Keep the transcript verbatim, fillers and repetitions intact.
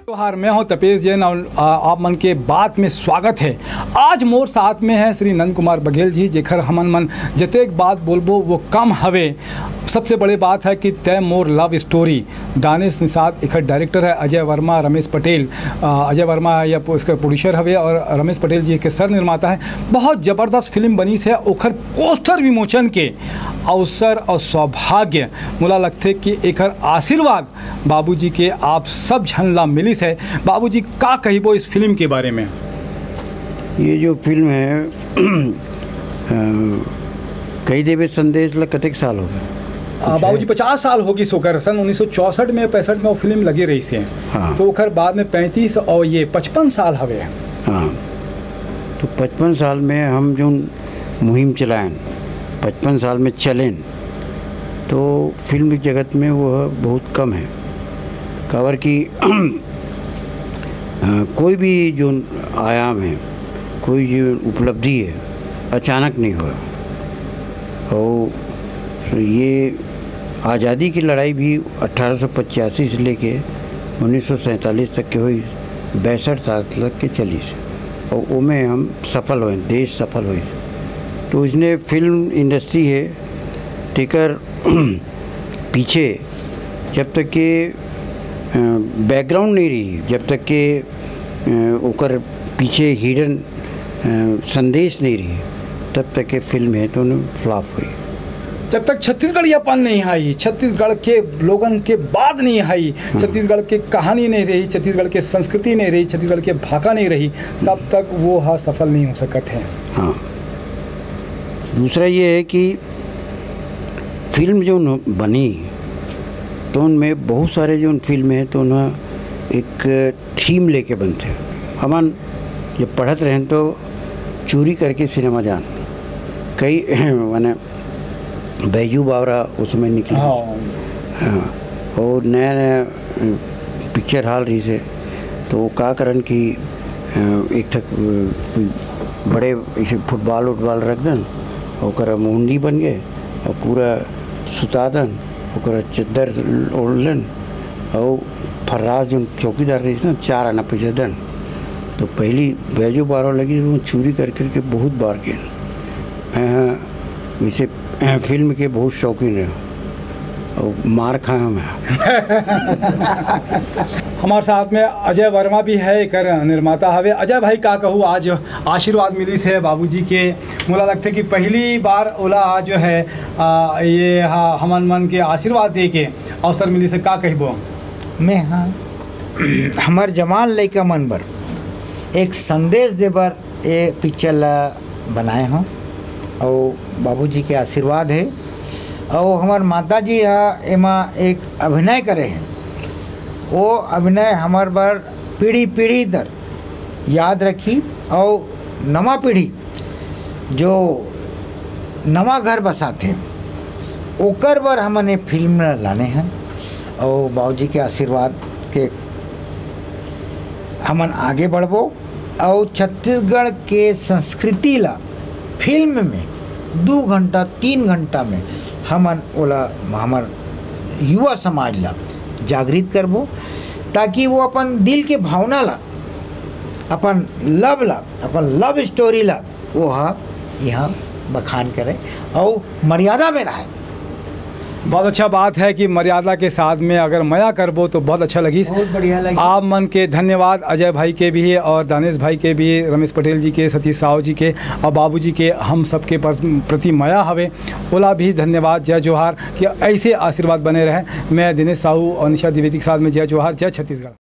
जोहार, मैं हूं तपेश जैन और, आ, आप मन के बात में स्वागत है। आज मोर साथ में है श्री नंद कुमार बघेल जी, जेखर हमन मन जतेक बात बोलबो वो कम हवे। सबसे बड़े बात है कि तय more love story, Danish Nishad एखर डायरेक्टर है, अजय वर्मा, रमेश पटेल, आ, अजय वर्मा है या इसका प्रोड्यूसर हवे और रमेश पटेल जी के सर निर्माता है। बहुत जबरदस्त फिल्म बनीस है, ओखर पोस्टर विमोचन के अवसर और सौभाग्य मोला लगथे कि एखर आशीर्वाद बाबूजी के आप सब झन ला मिलिस है। बाबूजी, का कहिबो इस फिल्म के बारे में? ये जो फिल्म है अ, कही देवे संदेश ला कतेक साल हो गए? आ, बाबूजी, पचास साल होगी सोकर, सन उन्नीस सौ चौसठ में, पैंसठ में वो फिल्म लगे रहिस है। हाँ। तो ओकर बाद में पैंतीस और ये पचपन साल हवे। हाँ, तो पचपन साल में हम जो मुहिम चलाएं, पचपन साल में चलें, तो फिल्म जगत में वह बहुत कम है। काबर कि अ, कोई भी जो आयाम है, कोई जो उपलब्धि है, अचानक नहीं हुआ। और ये आज़ादी की लड़ाई भी अठारह सौ पचासी से लेके उन्नीस सौ सैंतालीस तक के हुई, बैसठ साल तक के चली से, और ओमे हम सफल हुए, देश सफल हुई। तो इसने फिल्म इंडस्ट्री है, तेकर पीछे जब तक के बैकग्राउंड नहीं रही, जब तक के अ, ओकर पीछे हिडन संदेश नहीं रही, तब तक के फिल्म है तो फ्लॉप हुई। जब तक छत्तीसगढ़ियापन नहीं आई, छत्तीसगढ़ के लोगन के बात नहीं आई, छत्तीसगढ़ के कहानी नहीं रही, छत्तीसगढ़ के संस्कृति नहीं रही, छत्तीसगढ़ के भाखा नहीं रही, तब तक वो हा सफल नहीं हो सकत है। हाँ, दूसरा ये है कि फिल्म जो न-, बनी, तो उनमें बहुत सारे जो फिल्म हैं, तो उन्हें एक थीम लेके बनते हैं। हमन जब पढ़त रहें, तो चोरी करके सिनेमा जान, कई माने बैजू बावरा उस समय निकली। हाँ। हाँ, और नया नया पिक्चर हॉल रही से, तो वो का करन कि अ, एक ठक अ, कोई बड़े ऐसे फुटबॉल उटबॉल रख दन, ओकर मुंडी बन गए और पूरा सुता दन, ओकर चद्दर ओढ़ लेन, और फर्राज जो चौकीदार रही ना, चार आना पैसा दन। तो पहली बैजू बारह लगी, वो चोरी कर करके बहुत बार गए। मैं वैसे अ, फिल्म के बहुत शौकीन रहे और मार खाया मैं। हमारे साथ में अजय वर्मा भी है, एकर निर्माता हवे। अजय भाई, का कहूँ, आज आशीर्वाद मिलिस है बाबूजी के। मोला लगथे कि पहली बार ओला आज जो है, आ, ये हा, हमन मन के आशीर्वाद दे के अवसर मिलिस है। का कहिबो? मैं हाँ हमर जवान लइका मन बर एक संदेश दे बर ये पिक्चर ला बनाए हों, और बाबूजी के आशीर्वाद है। और हमार माता जी हा एमा एक अभिनय करे हैं, वो अभिनय हमार बर पीढ़ी पीढ़ी दर याद रखी, और नवा पीढ़ी जो नवा घर बसाथे, ओकर बर हमन ये फिल्म ला लाने हैं। और बाबूजी के आशीर्वाद के हमन आगे बढ़बो और छत्तीसगढ़ के संस्कृति ला फिल्म में दू घंटा, तीन घंटा में हमन ओला, हमर युवा समाज ला जागृत करबो, ताकि वो अपन दिल के भावना ला, अपन लव ला, अपन लव स्टोरी ला, वो हा यहाँ बखान करे और मर्यादा में रहे। बहुत अच्छा बात है कि मर्यादा के साथ में अगर मया करबो तो बहुत अच्छा लगिस। बहुत बढ़िया लगिस। आप मन के धन्यवाद अजय भाई के भी और दानिश भाई के भी, रमेश पटेल जी के, सतीश साहू जी के और बाबूजी के हम सबके प्रति मया हवे, ओला भी धन्यवाद। जय जोहार, कि ऐसे आशीर्वाद बने रहे। मैं दिनेश साहू और निशा द्विवेदी के साथ में जय जोहार, जय छत्तीसगढ़।